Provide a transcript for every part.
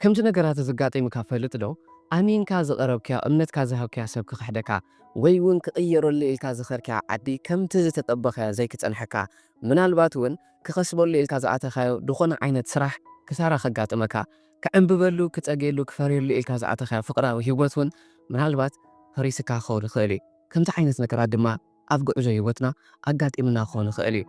ከምዚ ነገራት እዚ ኣጋጢሙካ ፈልጥ ዶ? ኣሚንካ ዝቐረብካዮ፣ እምነትካ ዝሃብካዮ ሰብ ክኽሕደካ፣ ወይ እውን ክቕየረሉ ኢልካ ዝኸድካዮ ዓዲ ከምቲ ዝተጠበኻዮ ዘይክጸንሐካ፣ ምናልባት እውን ክኸስበሉ ኢልካ ዝኣተኻዮ ዝኾነ ዓይነት ስራሕ ክሳራ ከጋጥመካ፣ ክዕንብበሉ፣ ክጸግየሉ፣ ክፈርየሉ ኢልካ ዝኣተኻዮ ፍቕራዊ ህይወት እውን ምናልባት ፈሪስካ ክኸውን ይኽእል እዩ። ከምዚ ዓይነት ነገራት ድማ ኣብ ጉዕዞ ህይወትና ኣጋጢምና ክኸውን ይኽእል እዩ።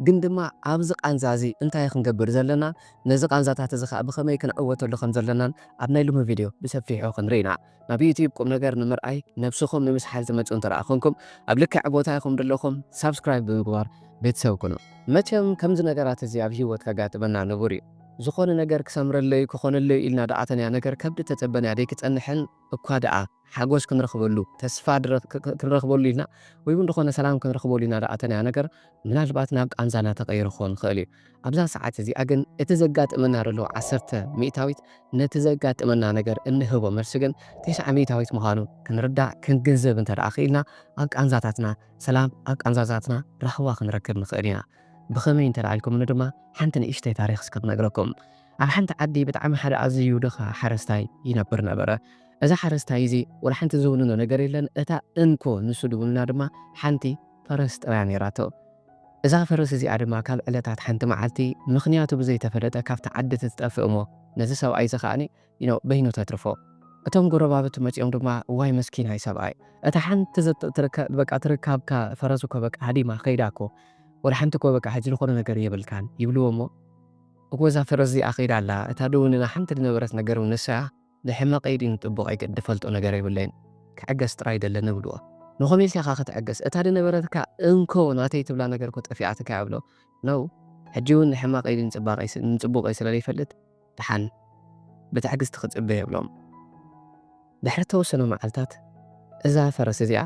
ግን ድማ ኣብዚ ቃንዛ እዚ እንታይ ክንገብር ዘለና፣ ነዚ ቃንዛታት እዚ ኸኣ ብኸመይ ክንዕወተሉ ከም ዘለናን ኣብ ናይ ሎሚ ቪድዮ ብሰፊሑ ክንርኢ ኢና። ናብ ዩትዩብ ቁም ነገር ንምርኣይ ነብስኹም ንምስሓል ትመጹ እንተ ደኣ ኾንኩም፣ ኣብ ልክዕ ቦታ ኢኹም ዘለኹም ሳብስክራይብ ብምግባር ቤተሰብ ኩኑ። መቸም ከምዚ ነገራት እዚ ኣብ ህይወት ከጋጥመና ንቡር እዩ። ዝኾነ ነገር ክሰምረለይ ክኾነለይ ኢልና ደኣ ተንያ ነገር ከብዲ ተጸበንያ ደይክጸንሕን እኳ ደኣ ሓጎስ ክንረኽበሉ፣ ተስፋ ድረ-፣ ክ-፣ ክ-፣ ክንረኽበሉ ኢልና ወይ እውን ዝኾነ ሰላም ክንረኽበሉ ኢና ደኣ ተንያ ነገር ምናልባት ናብ ቃንዛና ተቐይሩ ክኾን ይኽእል እዩ። ኣብዛ ሰዓት እዚኣ ግን እቲ ዘጋጥመና ዘሎ ዓሰርተ ሚእታዊት ነቲ ዘጋጥመና ነገር እንህቦ መልሲ ግን ተስዓ ሚእታዊት ምዃኑ ክንርዳእ ክንግንዘብ እንተ ደኣ ክኢልና ኣብ ቃንዛታትና ሰላም ኣብ ቃንዛታትና ራህዋ ክንረክብ ንኽእል ኢና። ብኸመይ እንተ ደኣ ኢልኩምኒ ድማ ሓንቲ ንእሽተይ ታሪኽ እስከ ክነግረኩም። ኣብ ሓንቲ ዓዲ ብጣዕሚ ሓደ ኣዝዩ ድኻ ሓረስታይ ይነብር ነበረ። እዚ ሓረስታይ እዚ ወላ ሓንቲ ዝውንኖ ነገር የለን። እታ እንኮ ንሱ ድውንና ድማ ሓንቲ ፈረስ ጥራያ ነይራቶ። እዛ ፈረስ እዚኣ ድማ ካብ ዕለታት ሓንቲ መዓልቲ ምኽንያቱ ብዘይተፈለጠ ካብቲ ዓዲ ትጠፍእ እሞ ነዚ ሰብኣይ እዚ ከኣኒ you know በይኑ ተትርፎ። እቶም ጎረባብቲ መጺኦም ድማ ዋይ መስኪናይ ሰብኣይ እታ ሓንቲ ዘት-፣ ትርከ-፣ በቃ ትርካብካ ፈረስ እኮ በቃ ሃዲማ ከይዳ እኮ ወላ ሓንቲ እኮ በቃ ሕጂ ዝኾነ ነገር የብልካን ይብልዎ እሞ እወ እዛ ፈረስ እዚኣ ከይዳ ኣላ እታ ድውንና ሓንቲ ዝነበረት ነገር እውን ንሳ እያ ንሕመቐይ ድዩ ንጥቡቐይ ግን ድፈልጦ ነገር የብለይን ክዕገስ ጥራይ ደለኒ ይብልዎ። ንኸመይ ኢልካ ክትዕገስ እታ ዝነበረትካ እንኮ ናተይ ትብላ ነገር እኮ ጠፊኣትካ ይብሎ። ነው ሕጂ እውን ንሕማቐይ ድዩ ንጽባቐይ ስ-፣ ንጽቡቐይ ስለ ዘይፈልጥ ደሓን ብትዕግስቲ ክጽበ የብሎም። ድሕሪ ተወሰኑ መዓልታት እዛ ፈረስ እዚኣ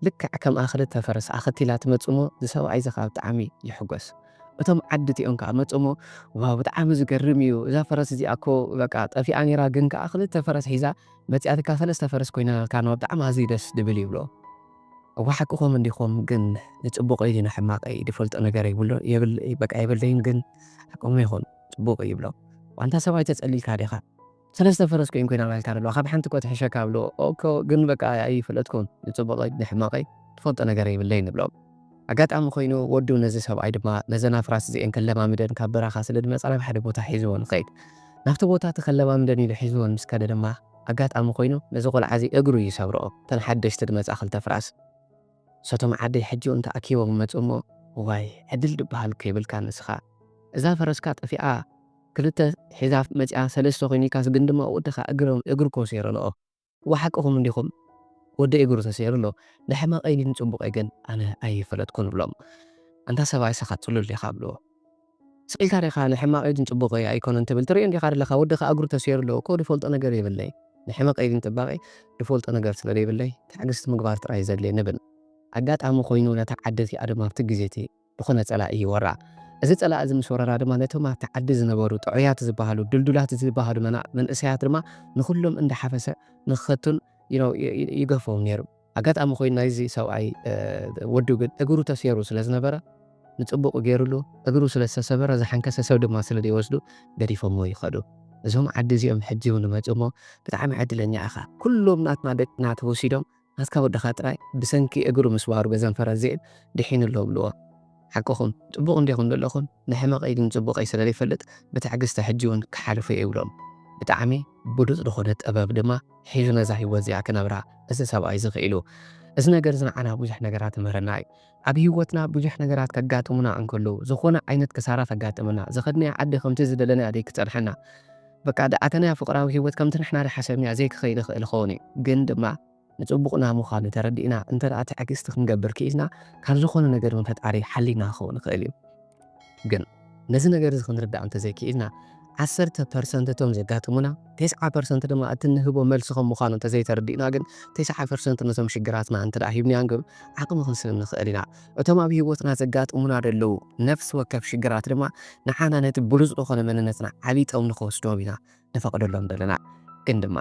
ልክዕ ከምኣ ክልተ ፈረስ ኣኸቲላ ትመጽእ እሞ ዝሰብኣይ እዚ ኸኣ ብጣዕሚ ይሕጎስ። እቶም ዓዲ እቲኦም ከኣ መጽኡ እሞ ዋው ብጣዕሚ ዝገርም እዩ፣ እዛ ፈረስ እዚኣ እኮ በቃ ጠፊኣ ነይራ ግን ከኣ ክልተ ፈረስ ሒዛ መጺኣትካ ሰለስተ ፈረስ ኮይና ናትካ ነዋ ብጣዕሚ ኣዝዩ ደስ ድብል ይብሎ። እዋ ሓቅኹም እንዲኹም ግን ንጽቡቕ እዩ ንሕማቕ እዩ ድፈልጦ ነገር ይብሎ የብል በቃ የብለይን ግን ሓቅኹም ይኹን ጽቡቕ እዩ ይብሎ። ዋንታ ሰብኣይ ተጸሊልካ ዲኻ ሰለስተ ፈረስ ኮይን ኮይና ናልካ ደለዋ ካብ ሓንቲ እኮ ትሕሸካ ብሎ ኦኮ ግን በቃ ኣይፈለጥኩን ንጽቡቐይ ንሕማቐይ ትፈልጦ ነገር የብለይን ንብሎም። ኣጋጣሚ ኮይኑ ወዱ ነዚ ሰብኣይ ድማ ነዘን ኣፍራስ እዚኤን ከለማምደን ካብ በረኻ ስለ ድመጻ ናብ ሓደ ቦታ ሒዝዎ ንኸይድ ናብቲ ቦታ እቲ ከለማምደን ኢሉ ሒዝዎ ምስ ከደ ድማ ኣጋጣሚ ኮይኑ ነዚ ቆልዓ እዚ እግሩ ይሰብርኦ ተን ሓደሽቲ ድመጻ ክልተ ፍራስ ሰቶም ዓደይ ሕጂ እውን ተኣኪቦም ይመጹ እሞ ዋይ ዕድል ድበሃል እኮ የብልካ ንስኻ እዛ ፈረስካ ጠፊኣ ክልተ ሒዛ መጺኣ ሰለስተ ኮይኒካስ ግን ድማ ወድኻ እግሩ እግሩ ኮሴሩ ኣለኦ ወሓቅኹም እንዲኹም ወዲ እግሩ ተሰይሩ ኣሎ ንሕማቐይ ግን ጽቡቐይ ግን ኣነ ኣይፈለጥኩን ብሎም ኣንታ ሰብኣይ ሰኻ ጽሉል ዲኻ ብልዎ ስቕ ኢልካ ዲኻ ንሕማቐይ ግን ጽቡቐይ ኣይኮነን ትብል ትርእዮ እንዲኻ ዘለኻ ወድኻ እግሩ ተሰይሩ ኣሎ እኮ ድፈልጦ ነገር የብለይ ንሕማቐይ ግን ጽባቐይ ድፈልጦ ነገር ስለ ዘይብለይ ትዕግስቲ ምግባር ጥራይ ዘድልየ ንብል ኣጋጣሚ ኮይኑ ነታ ዓዲ እቲኣ ድማ ኣብቲ ግዜ እቲ ዝኾነ ጸላኢ ይወራ። እዚ ጸላኢ እዚ ምስ ወረራ ድማ ነቶም ኣብቲ ዓዲ ዝነበሩ ጥዑያት ዝበሃሉ ድልዱላት ዝበሃሉ መና መንእሰያት ድማ ንኹሎም እንዳሓፈሰ ንኽኸቱን you know ይገፎም ነይሩ። ኣጋጣሚ ኮይኑ ናይዚ ሰብኣይ ወዱ ግን እግሩ ተስየሩ ስለ ዝነበረ ንጽቡቕ ገይሩሉ እግሩ ስለ ዝተሰበረ ዝሓንከሰ ሰብ ድማ ስለ ዘይወስዱ ገዲፎሞ ይኸዱ። እዞም ዓዲ እዚኦም ሕጂ እውን ይመጹ እሞ ብጣዕሚ ዕድለኛ ኢኻ። ኩሎም ናትና ደቅና ተወሲዶም ናትካ ወድኻ ጥራይ ብሰንኪ እግሩ ምስባሩ በዘን ፈረስ እዚኤን ድሒኑ ኣሎ ብልዎ። ሓቅኹም ጽቡቕ እንዲኹም ዘለኹም ንሕመቐይ ግን ጽቡቐይ ስለ ዘይፈልጥ ብትዕግስቲ ሕጂ እውን ክሓልፎ እየ ይብሎም። ብጣዕሚ ብሉጽ ዝኾነ ጥበብ ድማ ሒዙ ነዛ ህይወት እዚኣ ክነብራ እዚ ሰብኣይ እዚ ክኢሉ። እዚ ነገር እዚ ንዓና ብዙሕ ነገራት ይምህረና እዩ። ኣብ ህይወትና ብዙሕ ነገራት ከጋጥሙና እንከለዉ ዝኾነ ዓይነት ክሳራ ከጋጥመና ዝኸድናዮ ዓዲ ከምቲ ዝደለናዮ ዘይክጸንሐና በቃ ደኣተናያ ፍቕራዊ ህይወት ከምቲ ንሕና ዝሓሰብናዮ ዘይክኸይድ ይኽእል ይኸውን እዩ ግን ድማ ንጽቡቕና ምዃኑ ተረዲእና እንተ ደኣ ትዕግስቲ ክንገብር ክኢልና ካብ ዝኾነ ነገር እውን ፈጣሪ ሓሊና ክኸውን ይኽእል እዩ። ግን ነዚ ነገር እዚ ክንርዳእ እንተዘይክኢልና ዓሰርተ ፐርሰንት እቶም ዘጋጥሙና ተስዓ ፐርሰንት ድማ እቲ ንህቦ መልሲ ከም ምዃኑ እንተዘይተረዲእና ግን ተስዓ ፐርሰንት ነቶም ሽግራትና እንተ ደኣ ሂብናዮም ግን ዓቕሚ ክንስብ ንኽእል ኢና። እቶም ኣብ ህይወትና ዘጋጥሙና ዘለዉ ነፍሲ ወከፍ ሽግራት ድማ ንዓና ነቲ ብሉጽ ዝኾነ መንነትና ዓቢጦም ንኽወስዶም ኢና ንፈቕደሎም ዘለና። ግን ድማ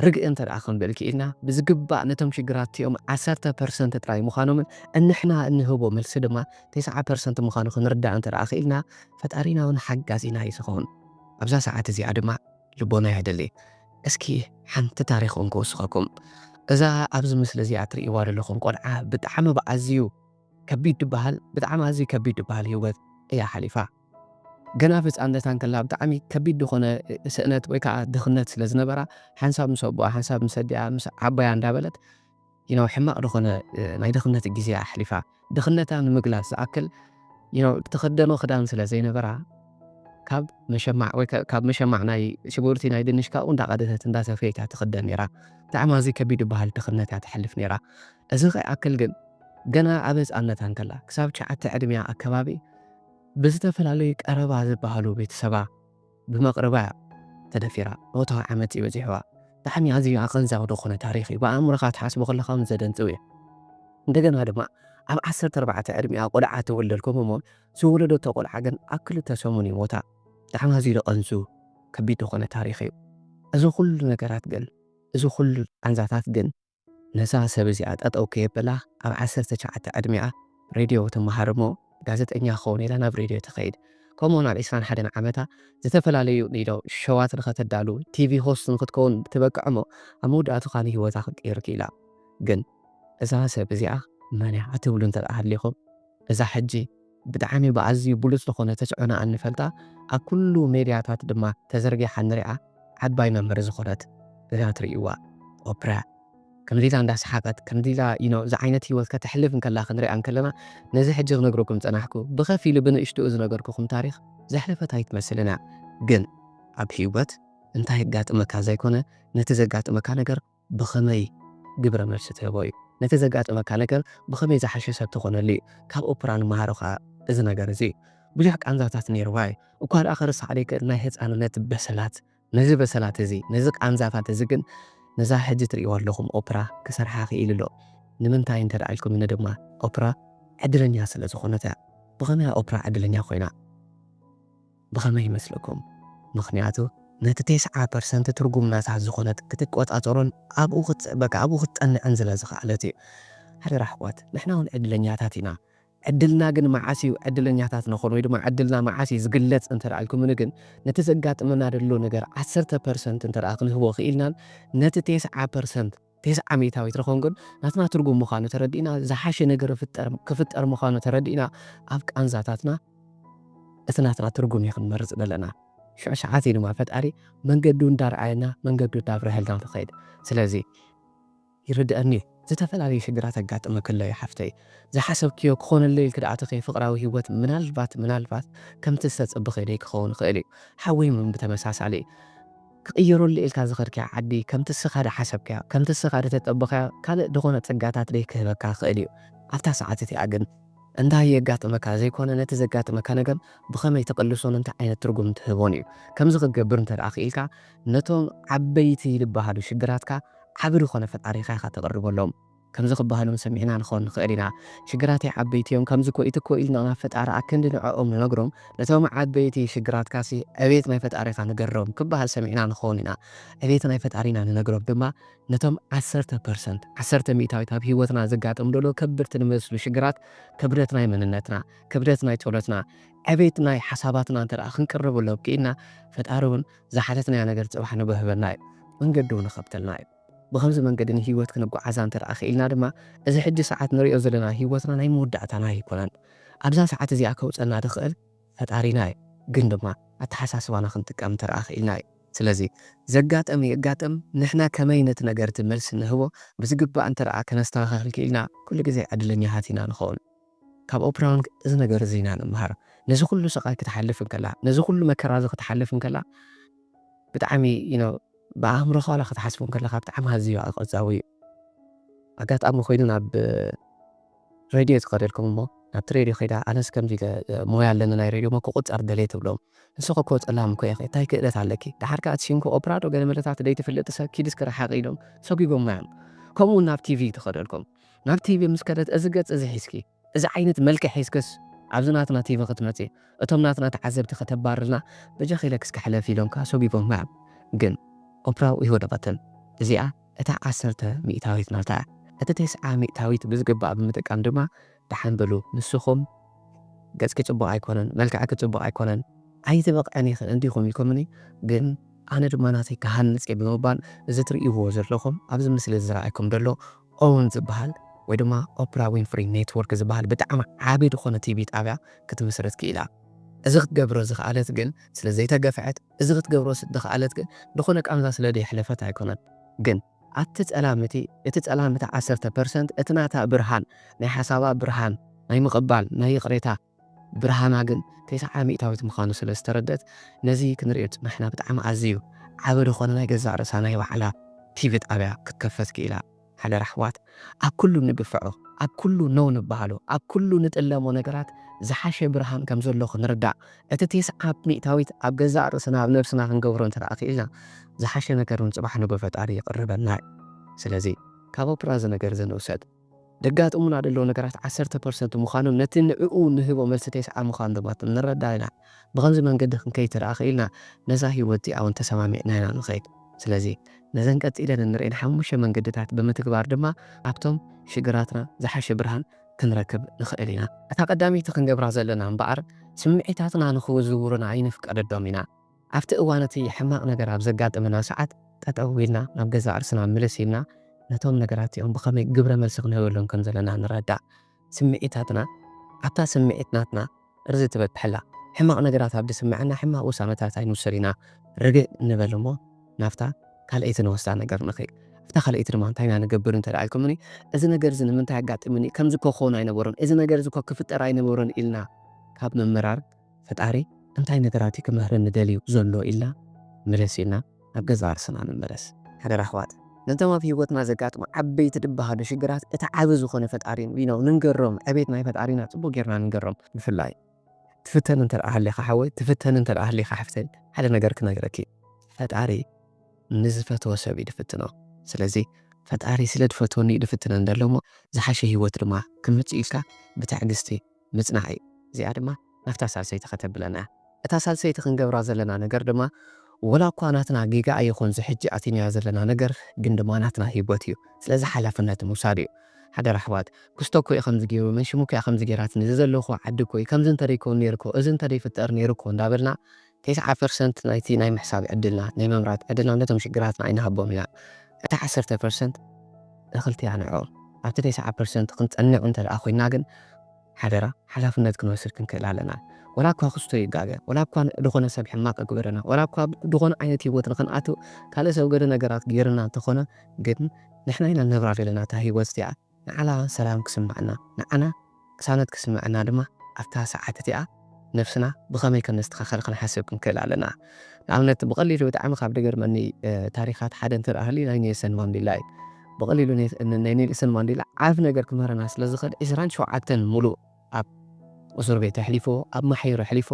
ርግእ እንተ ደኣ ክንብል ክኢልና ብዝግባእ ነቶም ሽግራት እቲኦም ዓሰርተ ፐርሰንት ጥራይ ምዃኖምን እንሕና እንህቦ መልሲ ድማ ተስዓ ፐርሰንት ምዃኑ ክንርዳእ እንተ ደኣ ክኢልና ፈጣሪና እውን ሓጋዚና እዩ ዝኸውን። ኣብዛ ሰዓት እዚኣ ድማ ልቦና የሕድሊ። እስኪ ሓንቲ ታሪኽ እውን ክውስኸኩም። እዛ ኣብዚ ምስሊ እዚኣ ትርእይዋ ዘለኹም ቆልዓ ብጣዕሚ ብኣዝዩ ከቢድ ዝበሃል፣ ብጣዕሚ ኣዝዩ ከቢድ ዝበሃል ህይወት እያ ሓሊፋ። ገና ኣብ ህፃንነታ እንከላ ብጣዕሚ ከቢድ ዝኾነ ስእነት ወይ ከዓ ድኽነት ስለ ዝነበራ፣ ሓንሳብ ምስ ኣቦኣ፣ ሓንሳብ ምስ ኣዲኣ፣ ምስ ዓባያ እንዳበለት፣ you know፣ ሕማቕ ዝኾነ፣ እ፣ ናይ ድኽነት ግዜ ኣሕሊፋ። ድኽነታ ንምግላጽ ዝኣክል፣ you know፣ ትኽደኖ ክዳን ስለ ዘይነበራ፣ ካብ መሸማዕ ወይ ከ-፣ ካብ መሸማዕ ናይ ሽጉርቲ፣ ናይ ድንሽ ካብኡ እንዳቐደተት እንዳሰፈየት እያ ትኽደን ነይራ። ብጣዕሚ ኣዝዩ ከቢድ ዝበሃል ድኽነት እያ ተሕልፍ ነይራ። እዚ ከይኣክል ግን፣ ገና ኣብ ህፃንነታ እንከላ፣ ክሳብ ትሽዓተ ዕድሚያ ኣከባቢ፣ ብዝተፈላለዩ ቀረባ ዝበሃሉ ቤተሰባ፣ ብመቕርባ እያ ተደፊራ። ሞታዊ ዓመት እዩ በፂሕዋ። ብጣዕሚ ኣዝዩ ኣቐንዛዊ ዝኾነ ታሪኽ እዩ። ብኣእምሮኻ ትሓስቦ ከለኻ እውን ዘደንፅው እዩ። እንደገና ድማ ኣብ ዓሰርተ ኣርባዕተ ዕድሚኣ ቆልዓ ትውለድ፣ ከምኡ እሞ ዝወለደቶ ቆልዓ ግን ኣብ ክልተ ሰሙን እዩ ሞታ። ብጣዕሚ ኣዝዩ ዘቐንዙ ከቢድ ዝኾነ ታሪኽ እዩ። እዚ ኩሉ ነገራት ግን፣ እዚ ኩሉ ቃንዛታት ግን ነዛ ሰብ እዚኣ ጠጠው ከየበላ ኣብ ዓሰርተ ትሽዓተ ዕድሚኣ ሬድዮ ትመሃር እሞ ጋዜጠኛ ክኸውን ኢላ ናብ ሬድዮ ትኸይድ። ከምኡ ናብ ዕስራን ሓደን ዓመታ ዝተፈላለዩ ኒዶ ሸዋት ንኸተዳሉ ቲቪ ሆስት ንኽትከውን ትበቅዕ እሞ ኣብ መወዳእቱ ኻን ህይወታ ክትቅይር ክኢላ። ግን እዛ ሰብ እዚኣ መን እያ ትብሉ እንተ ደኣ ሃሊኹም፣ እዛ ሕጂ ብጣዕሚ ብኣዝዩ ብሉጽ ዝኾነ ተስዕኦና እንፈልጣ፣ ኣብ ኩሉ ሜድያታት ድማ ተዘርጊሓ ንሪኣ ዓባይ መምህር ዝኾነት እዛ ትርእይዋ ኦፕራ። ከምዚ ኢላ እንዳሰሓቐት፣ ከምዚ ኢላ፣ you know፣ እዚ ዓይነት ህይወት ከተሕልፍ እንከላ ክንሪኣ እንከለና፣ ነዚ ሕጂ ክነግረኩም ዝጸናሕኩ፣ ብኸፊሉ ብንእሽትኡ ዝነገርኩኹም ታሪኽ ዘሕለፈት ኣይትመስልን እያ። ግን ኣብ ህይወት እንታይ የጋጥመካ ዘይኮነ፣ ነቲ ዘጋጥመካ ነገር ብኸመይ ግብረ መልሲ ትህቦ እዩ። ነቲ ዘጋጥመካ ነገር ብኸመይ ዝሓሸ ሰብ ትኾነሉ እዩ። ካብ ኦፕራ ንመሃሮ ኸኣ እዚ ነገር እዚ እዩ። ብዙሕ ቃንዛታት ነይርዋ እዩ። እኳ ደኣ ከርሳዕ ዘይክእል ናይ ህፃንነት በሰላት፣ ነዚ በሰላት እዚ፣ ነዚ ቃንዛታት እዚ ግን ነዛ ሕጂ ትርእይዋ ኣለኹም ኦፕራ ክሰርሓ ክኢሉ ኣሎ። ንምንታይ እንተ ደኣ ኢልኩምኒ ድማ ኦፕራ ዕድለኛ ስለ ዝኾነት እያ። ብኸመይ እያ ኦፕራ ዕድለኛ ኮይና? ብኸመይ ይመስለኩም? ምኽንያቱ ነቲ ተስዓ ፐርሰንት ትርጉም ናታ ዝኾነት ክትቆጻጸሮን ኣብኡ ክት-፣ በቃ ኣብኡ ክትጸንዕን ስለ ዝኸኣለት እዩ። ሓደራ ኣሕዋት፣ ንሕና እውን ዕድለኛታት ኢና። ዕድልና ግን መዓስ እዩ ዕድለኛታት ንኾን ወይ ድማ ዕድልና መዓስ እዩ ዝግለጽ እንተ ደኣ ኢልኩምኒ ግን፣ ነቲ ዘጋጥመና ዘሎ ነገር ዓሰርተ ፐርሰንት እንተ ደኣ ክንህቦ ክኢልናን፣ ነቲ ተስዓ ፐርሰንት፣ ተስዓ ሚእታዊት ንኾን ግን ናትና ትርጉም ምዃኑ ተረዲእና፣ ዝሓሸ ነገር ክፍጠር፣ ክፍጠር ምዃኑ ተረዲእና፣ ኣብ ቃንዛታትና እቲ ናትና ትርጉም እዩ ክንመርጽ ዘለና። ሽዑ ሰዓት እዩ ድማ ፈጣሪ መንገዱ እንዳርኣየና፣ መንገዱ እንዳብረሀልና ንኸይድ። ስለዚ ይርድኣኒ እዩ። ዝተፈላለዩ ሽግራት ኣጋጥመኪ ኣሎ እዩ ሓፍተይ። ዝሓሰብክዮ ክኾነለይ ኢልኪ ደኣ ትኸይ ፍቕራዊ ህይወት ምናልባት፣ ምናልባት ከምቲ ዝተጸበኽዮ ደይ ክኸውን ይኽእል እዩ። ሓወይ እውን ብተመሳሳሊ ክቕየረሉ ኢልካ ዝኸድክያ ዓዲ ከምቲ እስኻ ዝሓሰብክያ፣ ከምቲ እስኻ ዝተጸበኽያ ካልእ ዝኾነ ጸጋታት ደይ ክህበካ ይኽእል እዩ። ኣብታ ሰዓት እቲኣ ግን እንታይ የጋጥመካ ዘይኮነ ነቲ ዘጋጥመካ ነገር ብኸመይ ትቕልሶን እንታይ ዓይነት ትርጉም ትህቦን እዩ። ከምዚ ክትገብር እንተ ደኣ ክኢልካ ነቶም ዓበይቲ ዝበሃሉ ሽግራትካ ዓቢ ዝኾነ ፈጣሪኻ ኢኻ ተቕርበሎም። ከምዚ ክበሃሎም ሰሚዕና ንኸውን ንኽእል ኢና። ሽግራተይ ዓበይቲ እዮም፣ ከምዚ እኮ ኢቲ እኮ ኢልና ናብ ፈጣሪ ኣክንዲ ንዕኦም ንነግሮም። ነቶም ዓበይቲ ሽግራትካሲ ዕቤት ናይ ፈጣሪኻ ንገሮም ክበሃል ሰሚዕና ንኸውን ኢና። ዕቤት ናይ ፈጣሪና ንነግሮም ድማ ነቶም ዓሰርተ ፐርሰንት፣ ዓሰርተ ሚእታዊት ኣብ ህይወትና ዘጋጥም ዘሎ ከበድቲ ንመስሉ ሽግራት ክብደት ናይ መንነትና፣ ክብደት ናይ ጸሎትና፣ ዕቤት ናይ ሓሳባትና እንተ ደኣ ክንቅርበሎም ክኢልና ፈጣሪ እውን ዝሓተትናዮ ነገር ጽባሕ ንበህበና እዩ። መንገዲ እውን ይኸፍተልና እዩ። ብኸምዚ መንገዲ ንህይወት ክንጓዓዛ እንተ ደኣ ክኢልና ድማ፣ እዚ ሕጂ ሰዓት ንሪኦ ዘለና ህይወትና ናይ መወዳእታና ኣይኮነን። ኣብዛ ሰዓት እዚኣ ከውፀና ዝኽእል ፈጣሪና እዩ። ግን ድማ ኣተሓሳስባና ክንጥቀም እንተ ደኣ ክኢልና እዩ። ስለዚ ዘጋጠም የጋጠም፣ ንሕና ከመይ ነቲ ነገር እቲ መልሲ ንህቦ ብዝግባእ እንተ ደኣ ከነስተኻኽል ክኢልና፣ ኩሉ ግዜ ዕድለኛታት ኢና ንኸውን። ካብ ኦፕራ እውን እዚ ነገር እዚ ኢና ንመሃር። ነዚ ኩሉ ስቓይ ክትሓልፍ እንከላ፣ ነዚ ኩሉ መከራ እዚ ክትሓልፍ እንከላ፣ ብጣዕሚ፣ you know፣ ብኣእምሮኻ ዋላ ክትሓስቦ እንከለኻ ብጣዕሚ ኣዝዩ ኣቐዛዊ እዩ። ኣጋጣሚ ኮይኑ ናብ ሬድዮ ትኸደልኩም እሞ፣ ናብቲ ሬድዮ ከይዳ፣ ኣነስ ከምዚ ኢለ፣ እ፣ ሞያ ኣለኒ ናይ ሬድዮ እሞ ክቑጸር ደልየ ትብሎም። ንስኺ እኮ ጸላም እኮ ኢኺ፣ እንታይ ክእለት ኣለኪ? ደሓር ከኣ እቲ ሽምኪ ኦፕራ ዶ ገለ መለታት ደይትፍልጢ ሰብ ኪዲ እስከ ርሓቒ ኢሎም ሰጒጎማ እዮም። ከምኡ እውን ናብ ቲቪ ትኸደልኩም። ናብ ቲቪ ምስ ከደት፣ እዚ ገጽ እዚ ሒዝኪ፣ እዚ ዓይነት መልክዕ ሒዝክስ ኣብዚ ናትና ቲቪ ክትመጺ፣ እቶም ናትና ተዓዘብቲ ከተባርርና በጃኺ ኢለኪ እስከ ሕለፊ ኢሎም ከኣ ሰጒጎማ እዮም። ግን ኦፕራ ይወደቐትን። እዚኣ እታ ዓሰርተ ሚእታዊት ናታ እያ። እቲ ተስዓ ሚእታዊት ብዝግባእ ብምጥቃም ድማ ደሓን በሉ። ንስኹም ገጽኪ ጽቡቕ ኣይኮነን፣ መልክዕኪ ጽቡቕ ኣይኮነን፣ ኣይትበቕዕን ኢኺ እንዲኹም ኢልኩምኒ፣ ግን ኣነ ድማ ናተይ ክሃንጽ እየ ብምባል፣ እዚ ትርእይዎ ዘለኹም ኣብዚ ምስሊ ዝረኣየኩም ዘሎ ኦውን ዝበሃል ወይ ድማ ኦፕራ ዊንፍሪ ኔትወርክ ዝበሃል ብጣዕሚ ዓቢ ዝኾነ ቲቪ ጣብያ ክትምስርት ክኢላ። እዚ ክትገብሮ ዝኸኣለት ግን ስለ ዘይተገፍዐት፣ እዚ ክትገብሮ ስ-፣ ዝኸኣለት ግን ዝኾነ ቃንዛ ስለ ዘየሕለፈት ኣይኮነን። ግን ኣብቲ ጸላም እቲ፣ እቲ ጸላም እቲ ዓሰርተ ፐርሰንት እቲ ናታ ብርሃን፣ ናይ ሓሳባ ብርሃን፣ ናይ ምቕባል፣ ናይ ይቕሬታ ብርሃና ግን ተስዓ ሚእታዊት ምዃኑ ስለ ዝተረደት፣ ነዚ ክንርእዮ ዝጸናሕና ብጣዕሚ ኣዝዩ ዓቢ ዝኾነ ናይ ገዛእ ርእሳ ናይ ባዕላ ቲቪ ጣብያ ክትከፈት ክኢላ። ሓደራ ኣሕዋት፣ ኣብ ኩሉ ንግፍዖ፣ ኣብ ኩሉ ነው ንበሃሎ፣ ኣብ ኩሉ ንጥለሞ ነገራት ዝሓሸ ብርሃን ከም ዘሎ ክንርዳእ፣ እቲ ተስዓ ሚእታዊት ኣብ ገዛእ ርእስና፣ ኣብ ነብስና ክንገብሮ እንተ ደኣ ክኢልና፣ ዝሓሸ ነገር እውን ጽባሕ ንግሆ ፈጣሪ ይቕርበልና እዩ። ስለዚ ካብ ኦፕራ እዚ ነገር እዚ ንውሰድ። ደጋጥሙና ዘለዉ ነገራት ዓሰርተ ፐርሰንት ምዃኖም፣ ነቲ ንዕኡ ንህቦ መልሲ ተስዓ ምዃኑ ድማ ንረዳእ ኢና። ብኸምዚ መንገዲ ክንከይድ እንተ ደኣ ክኢልና፣ ነዛ ህይወት እዚኣ እውን ተሰማሚዕና ኢና ንኸይድ። ስለዚ ነዘን ቀጺለን እንርእየን ሓሙሽተ መንገድታት ብምትግባር ድማ ኣብቶም ሽግራትና ዝሓሸ ብርሃን ክንረክብ ንኽእል ኢና። እታ ቀዳመይቲ ክንገብራ ዘለና እምበኣር፣ ስምዒታትና ንኽዝውሩና ኣይንፍቀደሎም ኢና። ኣብቲ እዋን እቲ ሕማቕ ነገር ኣብ ዘጋጥመና ሰዓት፣ ጠጠው ኢልና ናብ ገዛእ ርእስና ምልስ ኢልና፣ ነቶም ነገራት እዚኦም ብኸመይ ግብረ መልሲ ክንህበሎም ከም ዘለና ንረዳእ። ስምዒታትና፣ ኣብታ ስምዒት ናትና ርዚ ትበል ትሕላ። ሕማቕ ነገራት ኣብ ዝስምዐና ሕማቕ ውሳነታት ኣይንውሰድ ኢና። ርግእ ንበል እሞ ናብታ ካልኣይቲ ንወስዳ ነገር ንኽእል። ኣብታ ካልኣይቲ ድማ እንታይ ኢና ንገብር እንተ ደኣ ኢልኩምኒ፣ እዚ ነገር እዚ ንምንታይ ኣጋጢሙኒ? ከምዚ እኮ ክኸውን ኣይነበሮን፣ እዚ ነገር እዚ እኮ ክፍጠር ኣይነበሮን ኢልና ካብ ምምራር፣ ፈጣሪ እንታይ ነገራት እዩ ክምህረኒ ደልዩ ዘሎ ኢልና ምልስ ኢልና ናብ ገዛእ ርእስና ንመለስ። ሓደራ ኣሕዋት፣ ነቶም ኣብ ህይወትና ዘጋጥሙ ዓበይቲ ዝበሃሉ ሽግራት እቲ ዓቢ ዝኾነ ፈጣሪ እዩ። You know፣ ንንገሮም፣ ዕቤት ናይ ፈጣሪና ጽቡቕ ጌርና ንንገሮም። ብፍላይ ትፍተን እንተ ደኣ ሃሊኻ ሓወይ፣ ትፍተን እንተ ደኣ ሃሊኻ ሓፍተይ፣ ሓደ ነገር ክነግረኪ። ፈጣሪ ንዝፈተወ ሰብ እዩ ዝፍትኖ። ስለዚ ፈጣሪ ስለ ዝፈትወኒ እዩ ዝፍትነኒ ዘሎ እሞ ዝሓሸ ህይወት ድማ ክመጽእ ኢልካ ብትዕግስቲ ምጽናዕ እዩ። እዚኣ ድማ ናብታ ሳልሰይቲ ከተብለና እያ። እታ ሳልሰይቲ ክንገብራ ዘለና ነገር ድማ ወላ እኳ ናትና ጌጋ ኣይኹን እዚ ሕጂ ኣቲናዮ ዘለና ነገር፣ ግን ድማ ናትና ህይወት እዩ። ስለዚ ሓላፍነት ምውሳድ እዩ። ሓደራ ኣሕዋት፣ ክስቶ እኮ እዩ ከምዚ ገይሩ፣ መንሽሙ እኮ እያ ከምዚ ገይራትኒ፣ እዚ ዘለኹ ዓዲ እኮ እዩ፣ ከምዚ እንተደይከውን ነይሩ እኮ፣ እዚ እንተደይፍጠር ነይሩ እኮ እንዳበልና፣ ተስዓ ፐርሰንት ናይቲ ናይ ምሕሳብ ዕድልና፣ ናይ ምምራጽ ዕድልና ነቶም ሽግራትና ኣይንሃቦም ኢና። እታ ዓሰርተ ፐርሰንት እኽልቲ እያ ንዕኦም። ኣብቲ ተስዓ ፐርሰንት ክንጸንዕ እንተ ደኣ ኮይንና ግን፣ ሓደራ ሓላፍነት ክንወስድ ክንክእል ኣለና። ወላ እኳ ክስቶ ይጋገ፣ ወላ እኳ ዝኾነ ሰብ ሕማቕ ይግበረና፣ ወላ እኳ ዝኾነ ዓይነት ህይወት ንኽንኣቱ ካልእ ሰብ ገለ ነገራት ገይርና እንተኾነ፣ ግን ንሕና ኢና ንነብራ ዘለና እታ ህይወት እዚኣ። ንዓና ሰላም ክስምዓና፣ ንዓና ቅሳነት ክስምዓና ድማ ኣብታ ሰዓት እቲኣ ነብስና ብኸመይ ከም ነስተኻኸል ክንሓስብ ክንክእል ኣለና። ንኣብነት ብቐሊሉ ብጣዕሚ ካብ ዝገርመኒ፣ እ፣ ታሪኻት ሓደ እንተ ደኣ ሃልዩ ናይ ኔልሰን ማንዴላ እዩ። ብቐሊሉ ኔ-፣ ን-፣ ናይ ኔልሰን ማንዴላ ዓቢ ነገር ክምህረና ስለ ዝኽእል ዕስራን ሸውዓተን ሙሉእ ኣብ እስር ቤት ኣሕሊፎ፣ ኣብ ማሕዩር ኣሕሊፎ፣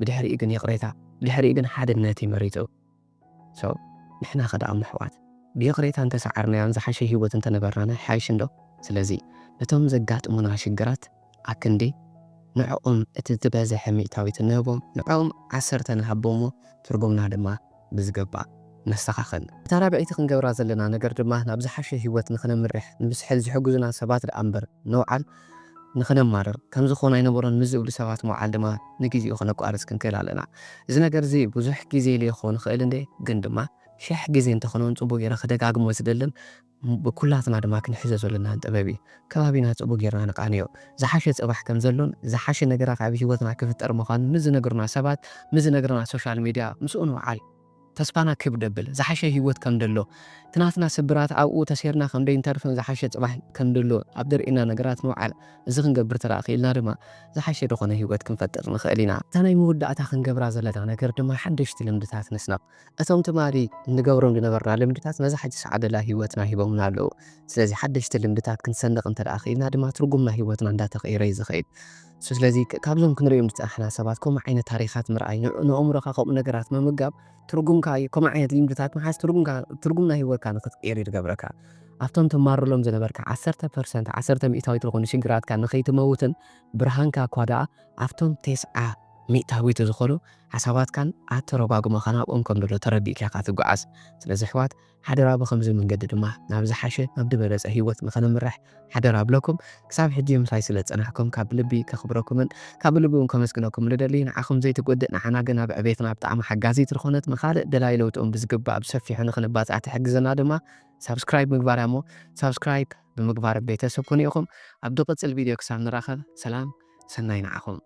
ብድሕሪኡ ግን ይቕሬታ፣ ብድሕሪኡ ግን ሓድነት እዩ መሪጹ። So፣ ንሕና ኸ ደኣ እሞ ኣሕዋት፣ ብይቕሬታ እንተሰዓርናዮን ዝሓሸ ህይወት እንተነበርና ኣይሓይሽን ዶ? ስለዚ፣ ነቶም ዘጋጥሙና ሽግራት ኣክንዲ ንዕኦም እቲ ዝበዝሐ ሚእታዊት ንህቦም፣ ንዕኦም ዓሰርተ ንሃቦሞ፣ ትርጉምና ድማ ብዝግባእ ነስተኻኽል። እታ ራብዐይቲ ክንገብራ ዘለና ነገር ድማ ናብ ዝሓሸ ህይወት ንኽነምርሕ ንምስሕል ዝሕግዙና ሰባት ደኣ እምበር ነውዓል ንኽነማርር፣ ከምዚ ክኾን ኣይነበሮን ምስ ዝብሉ ሰባት ምውዓል ድማ ንግዜኡ ክነቋርጽ ክንክእል ኣለና። እዚ ነገር እዚ ብዙሕ ግዜ ኢለዮ ክኸውን ይኽእል እንዴ፣ ግን ድማ ሽሕ ግዜ እንተኾነ እውን ጽቡቕ ገይረ ክደጋግሞ ዝደልን ብኩላትና ድማ ክንሕዞ ዘለናን ጥበብ እዩ። ከባቢና ጽቡቕ ጌርና ንቃንዮ። ዝሓሸ ጽባሕ ከም ዘሎን ዝሓሸ ነገራት ኣብ ህይወትና ክፍጠር ምዃኑ ምስ ዝነግሩና ሰባት፣ ምስ ዝነግረና ሶሻል ሚድያ ምስኡ ንውዓል። ተስፋና ክብ ደብል፣ ዝሓሸ ህይወት ከም ደሎ፣ እቲ ናትና ስብራት ኣብኡ ተሴርና ከም ደይንተርፍን ዝሓሸ ጽባሕ ከም ደሎ ኣብ ደርእና ነገራት ንውዓል። እዚ ክንገብር ተደኣ ክኢልና ድማ ዝሓሸ ዝኾነ ህይወት ክንፈጥር ንኽእል ኢና። እታ ናይ መወዳእታ ክንገብራ ዘለና ነገር ድማ ሓደሽቲ ልምድታት ንስነቕ። እቶም ትማሊ እንገብሮም ዝነበርና ልምድታት ነዛ ሕጂ ሰዓት ዘላ ህይወትና ሂቦምና ኣለዉ። ስለዚ ሓደሽቲ ልምድታት ክንሰንቕ እንተ ደኣ ክኢልና ድማ ትርጉም ናይ ህይወትና እንዳተቐየረ እዩ ዝኸይድ። ሶ ስለዚ ክ-፣ ካብዞም ክንርእዮም ዝጸናሕና ሰባት ከምኡ ዓይነት ታሪኻት ምርኣይ፣ ን-፣ ንኣእምሮኻ ከምኡ ነገራት ምምጋብ ትርጉምካ እዩ። ከምኡ ዓይነት ልምድታት ምሓዝ ትርጉምካ፣ ትርጉም ናይ ህይወትካ ንኽትቅየር እዩ ዝገብረካ። ኣብቶም ትማረሎም ዝነበርካ ዓሰርተ ፐርሰንት፣ ዓሰርተ ሚእታዊት ዝኾኑ ሽግራትካ ንኸይትመውትን ብርሃንካ እኳ ደኣ ኣብቶም ተስዓ ሚእታዊት ዝኾኑ ሓሳባትካን ኣተረጓጉመኻን ኣብኦም ከም ዘሎ ተረዲእካ ኢኻ ትጓዓዝ። ስለዚ ኣሕዋት ሓደራ ብኸምዚ መንገዲ ድማ ናብ ዝሓሸ ናብ ዝበለጸ ህይወት ንኸነምርሕ ሓደራ ኣብለኩም። ክሳብ ሕጂ ምሳይ ስለ ዝጸናሕኩም ካብ ልቢ ከኽብረኩምን ካብ ልቢ እውን ከመስግነኩም ልደሊ። ንዓኹም ዘይትጎድእ ንዓና ግን ኣብ ዕቤትና ብጣዕሚ ሓጋዚት ዝኾነት ንኻልእ ደላይ ለውጥኦም ብዝግባእ ብሰፊሑ ንኽንባጻዕ ትሕግዘና ድማ ሳብስክራይብ ምግባር እያ እሞ ሳብስክራይብ ብምግባር ቤተሰብ ኩኑ ኢኹም። ኣብ ዝቕጽል ቪድዮ ክሳብ ንራኸብ ሰላም ሰናይ ንዓኹም።